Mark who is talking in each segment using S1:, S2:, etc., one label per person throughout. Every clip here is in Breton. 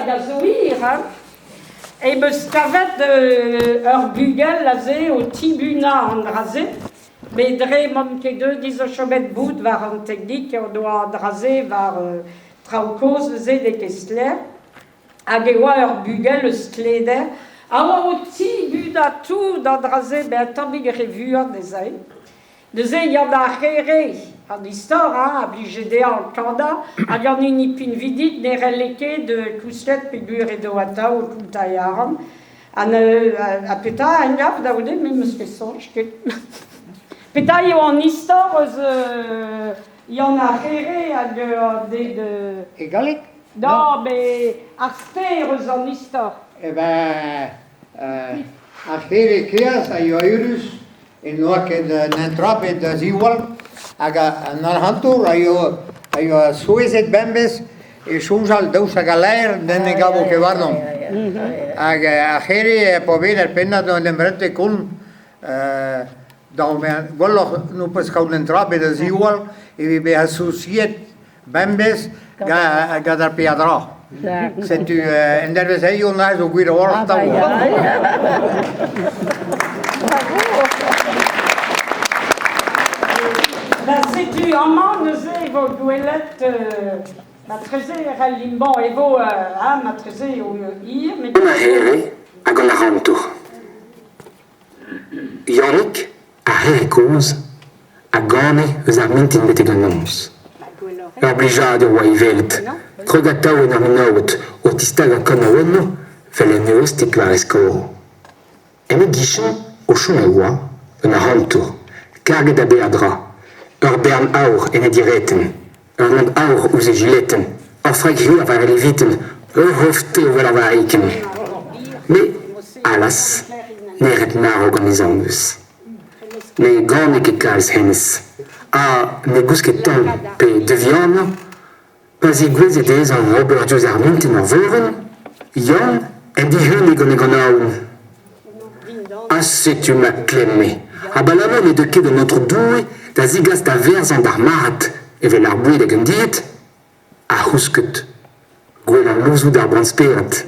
S1: hag a zo hir, hein. Em eus kavet ur bugel aze o tibunañ an dra-se, met dre m'omp ket deuet zo chomet bout war an teknik o doa an dra-se war traoù kozh neuze n'eo ket sklaer. Hag e oa ur bugel eus Kleder a oa o tibunañ tout an dra-se met un tammig re vuan ez ae. Neuze Yann ar C'here, an istor hein, a blije dezhañ kanañ, hag an hini pinvidik ne c'helle ket kousket peogwir edo atav o kontañ e arc'hant. Ha, ha petra en gav da goude, me 'm eus ket soñj ket. Petra eo an istor eus Yann ar C'here hag an den...
S2: E galleg?
S1: Non, mais ar ster eus an istor.
S2: Eh ben, ar C'here kaezh a yoa eürus en doa ket netra bet da ziwall hag an arc'hantour a yoa a yoa souezhet bemdez e soñjal daoust hag al laer n'en e gavo ket warnon. Hag ar c'here pa bet ar pennad en em rente kont gwelloc'h n'ho peus kaout un dra bet da ziwall evit bezañ souziet bemdez gant ar peadra. Setu en dervezh hiziv neuze zo gwir a-walc'h tav.
S1: Ba setu amañ neuze e vo gwelet matreze e c'hall bon e vo ah matreze eo hir met
S3: Gant ar c'here ha gant ar rantour. Yannig, ar c'here kozh, a gane eus ar mintin betek an noz. Ur blijadur oa e welet, krog atav en ur minaoued o tistagañ kanaouennoù 'vel un eostig war e skor. En e gichen, o chom e oa, un arc'hantour, karget a beadra, ur bern aour en e diretenn, ur lont aour ouzh e jiletenn, ur freg hir war e levitenn, ur c'hof tev war ar varrikenn. Met, allaz, ne ret marv gant e zanvez. Ne gane ket kalz hennezh, ha ne gouske tamm pe da vihanañ pa zegouezhe dezhañ ober diouzh ar mintin ur vorenn, Yann en dihune gant e ganaouenn. Ha setu ma klemme, abalamour ne deu ket an Aotrou Doue da zegas da werzhañ d'ar marc'had evel ar boued hag an died, ar c'housked, gwellañ louzoù d'ar bronn-spered.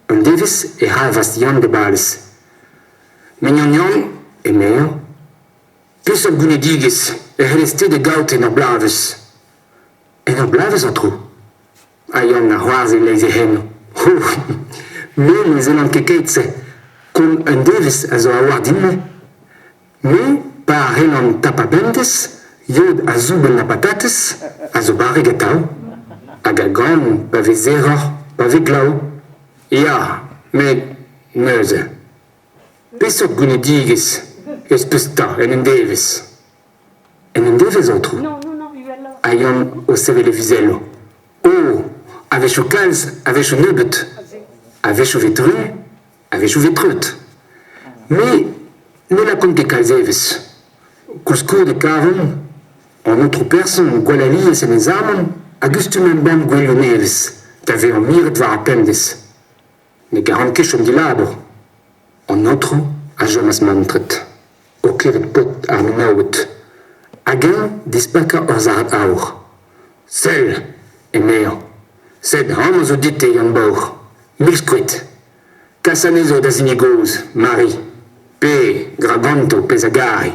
S3: Un devezh e c'halvas Yann d'e balez. Mignon Yann, emezañ, peseurt gounidigezh e c'hellez-te da gaout en ur bloavezh? En ur bloavezh, aotrou? Ha Yann a c'hoarzhe e-leizh e c'henoù. Ho! Me ne sellan ket keit-se. Kont un devezh a zo a-walc'h din-me. Me, pa c'hellan tapañ bemdez, yod a zoubenn ha patatez, a zo barrek atav. Hag a gan pa vez eroc'h, pa vez glav. Ya, met neuze. Peseurt gounidigezh ez peus 'ta en un devezh? En un devezh, aotrou? Ha Yann o sevel e vuzelloù. Oh, a-wechoù kalz, a-wechoù nebeut. A-wechoù 'vez dru, a-wechoù 'vez treut. Me ne lakaont ket kalz evezh. Koulskoude e kavan an aotrou person gwall alies en e zamant a gustum embann gouelioù nevez da vezañ miret war ar pemdez. Ne garan ket chom dilabour. An aotrou a chomas mantret, o klevet paotr ar Minaoued. Hag eñ dispakañ ur sac'had aour. Sell, emezañ, sed amañ zo dit-te, Yann Baour, mil skoed. Kas anezho da hini gozh, Mari, pe gra ganto pezh a gari.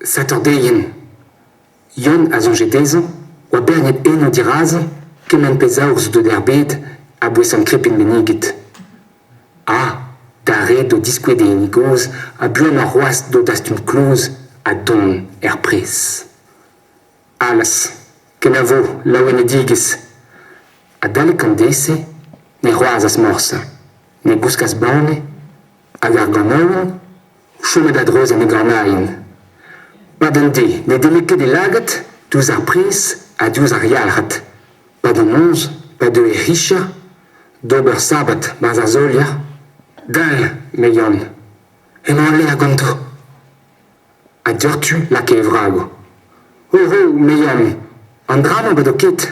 S3: Satordeien. Yann a soñje dezhañ oa berniet eno dirazañ kement pezh aour zo deuet er bed a-bouez Sant Krepin benniget. Ah, d'ar red d'o diskouez d'e hini gozh ha buanoc'h c'hoazh d'o dastum kloz ha don er pres. Allas, kenavo laouenedigezh! Adalek an deiz-se ne c'hoarzhas morse, ne gouskas banne, hag ar ganaouenn chomet a-dreuz en e gornailhenn. 'Pad an deiz ne denne ket e lagad diouzh ar pres ha diouzh ar yalc'had. 'Pad an noz, pa deue richer d'ober sabad 'barzh ar solier, dal, me Yann, emañ al lec'h ganto. Ha diouzhtu lakae e vragoù. Ho ho, me Yann, an dra-mañ 'bado ket.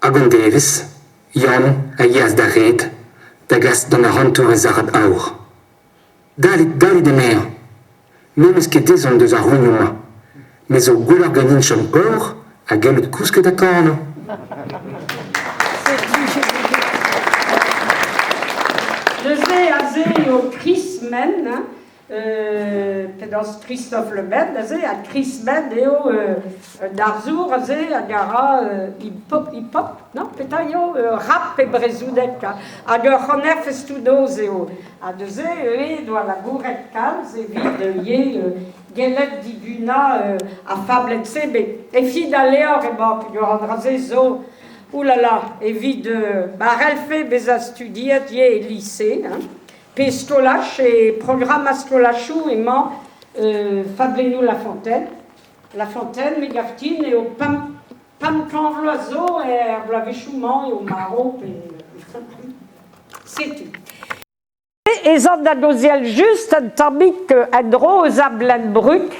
S3: Hag un devezh, Yann a yeas d'ar red da gas d'an arc'hantour e sac'had aour. Dalit, dalit anezhañ. Me 'm eus ket ezhomm deus ar c'hougnoù-mañ. Me zo gwelloc'h ganin chom paour ha gallout kousket ha kanañ.
S1: Neuze aze eo Chris Men, hein, penaos Christophe Le Men aze, ha Chris Men eo un arzour aze hag a ra hip-hop, hip-hop, non, petra eo, rap e brezhoneg, hag ur c'haner festoù-noz eo. Ha neuze eo doa labouret kalz evit ivez gellet dibunañ ar fablenn-se, met e fin al levr emañ peogwir an dra-se zo oulala evit ma c'hellfe bezañ studiet ivez e lise, hein. Pe skolaj, e programm ar skolajoù emañ fablennoù La Fontaine. La Fontaine, me gav din, eo 500 vloaz zo er bloavezhioù-mañ eo marv pe setu. Ez an da gaozeal just un tammig en-dro eus ar Bleun-Brug.